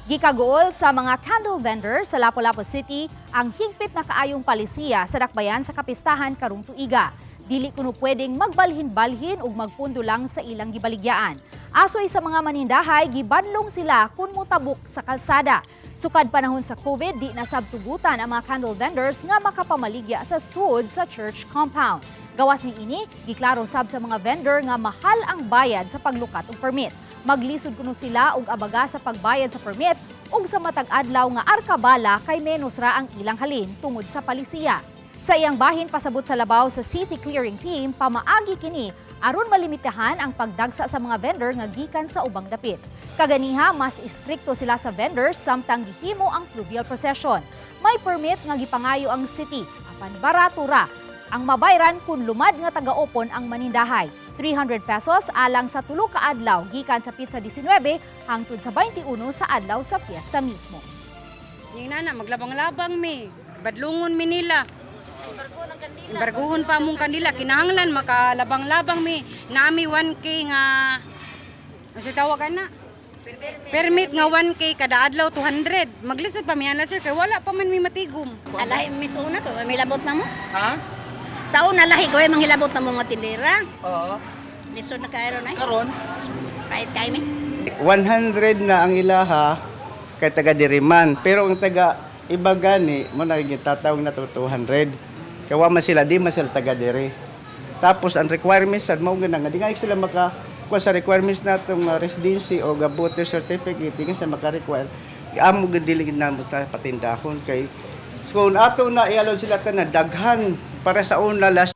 Gikaguol sa mga candle vendors sa Lapu-Lapu City ang higpit na kaayong palisiya sa dakbayan sa kapistahan karong tuiga. Dili kuno pwedeng magbalhin-balhin ug magpundo lang sa ilang gibaligyaan. Asoy sa mga manindahay, gibanlong sila kung mutabok sa kalsada. Sukad panahon sa COVID, di nasabtugutan ang mga candle vendors nga makapamaligya sa sud sa church compound. Gawas ni ini, giklaro sab sa mga vendor nga mahal ang bayad sa paglukat og permit. Maglisod kuno sila og abaga sa pagbayad sa permit ug sa matag adlaw nga arkabala kay menos ra ang ilang halin tungod sa palisiya. Sa iyang bahin, pasabot sa labaw sa City Clearing Team, pamaagi kini aron malimitahan ang pagdagsa sa mga vendor nga gikan sa ubang dapit. Kaganiha, mas istrikto sila sa vendors samtang gihimo ang fluvial procession. May permit nga gipangayo ang city apan barato ra ang mabayran kung lumad nga taga-opon ang manindahay. 300 pesos alang sa tulo ka adlaw gikan sa petsa 19 hangtod sa 21 sa adlaw sa fiesta mismo. Yung nana, maglabang-labang mi. Badlungon mi nila. Embarguhon pa mong kandila. Kinahanglan, makalabang-labang mi. Nami 1K nga, ano sa tawag na? Permit nga 1K kada adlaw 200. Maglisod pa mi ana, sir, kay wala pa man mi matigom. Alahi mis una ko, may labot na mo. Ha? Sa una lahi ko ay manghilabot na mo mga tindera. Oo. Lisod na kayo na. Karon? Kahit kay mi. 100 na ang ilaha kay taga diriman. Pero ang taga iba gani mo na gitatawag na to 200. Kay wa man sila, di man sila taga diri. Tapos ang requirements sad mao gana nga di nga sila maka kuha sa requirements natong residency o ga voter certificate, di nga sila maka-require. Amo gud dili gid namo ta patindahon kay kung ato na i-allow sila tanan daghan para sa una last